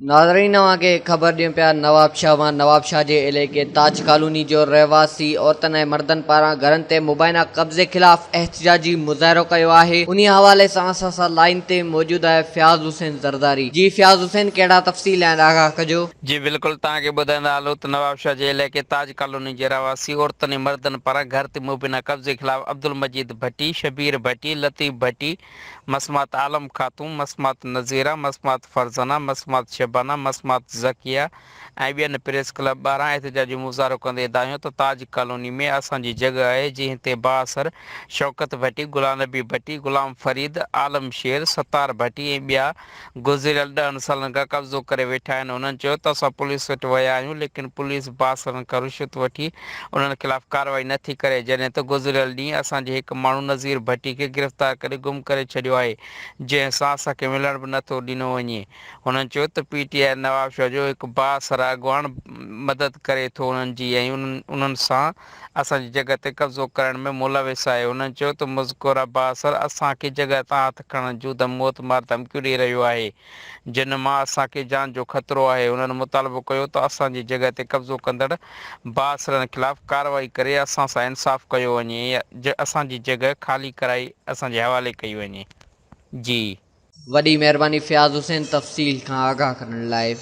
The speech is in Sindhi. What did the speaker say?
ناظرين اوهان کي خبر ڏيون پيا نوابشاهه مان نوابشاهه جي علائقي تاج ڪالوني جو رهواسي عورتن ۽ مردن پاران گهرن تي مبينا قبضي خلاف احتجاجي مظاهرو ڪيو آهي انهي حوالي سان اسان سان لائين تي موجود آهي فياض حسين زرداري جي فياض حسين ڪهڙا تفصيل آهن آگاهه ڪجو. جي بلڪل توهان کي ٻڌائيندا هلون ته نوابشاهه جي علائقي تاج ڪالوني جي رهواسي عورتن ۽ مردن پاران گهر تي مبينا قبضي خلاف عبدالمجيد ڀٽي، شبير ڀٽي، لطيف ڀٽي، مسمات عالم خاتون، مسمات نظيره، مسمات فرزانه، مسمات شبانه، مسمات ذڪيه ۽ ٻين پريس ڪلب ٻاهران احتجاجي مظاهرو ڪندي دانهيو ته تاج ڪالوني ۾ اسان جي جڳهه آهي جنهن تي بااثر شوڪت ڀٽي، غلام نبي ڀٽي، غلام فريد، عالم شير، ستار ڀٽي ۽ ٻيا گذريل ڏهن سالن کان قبضو ڪري ويٺا آهن، هنن چيو ته اسان پوليس وٽ ويا آهيون ليڪن پوليس بااثرن کان رشوت وٺي انهن خلاف ڪارروائي نه ٿي ڪري، جڏهن ته گذريل ڏينهن اسان جي هڪ ماڻهو نذير ڀٽي کي گرفتار ڪري گم ڪري ڇڏيو آهي، جنهن سان اسان کي ملڻ به نه ٿو ڏنو وڃي، هنن چيو ته پي ٽي آء نوابشاهه جو هڪ بااثر اڳواڻ مدد ڪري ٿو انهن جي ۽ انهن سان اسان جي جڳهه تي قبضو ڪرڻ ۾ ملوث آهي. هنن چيو ته مذڪوره بااثر اسان کي جڳهه تان هٿ کڻڻ جون ته موت مار ڌمڪيون ڏئي رهيو آهي، جن مان اسان کي جان جو خطرو آهي. هنن مطالبو ڪيو ته اسان جي جڳهه تي قبضو ڪندڙ بااثرن خلاف ڪارروائي ڪري اسان سان انصاف ڪيو وڃي ۽ اسان جي جڳهه خالي ڪرائي اسان جي حوالي ڪئي وڃي. جي. وڏي مهرباني فياض حسين تفصيل کان آگاهه ڪرڻ لاء.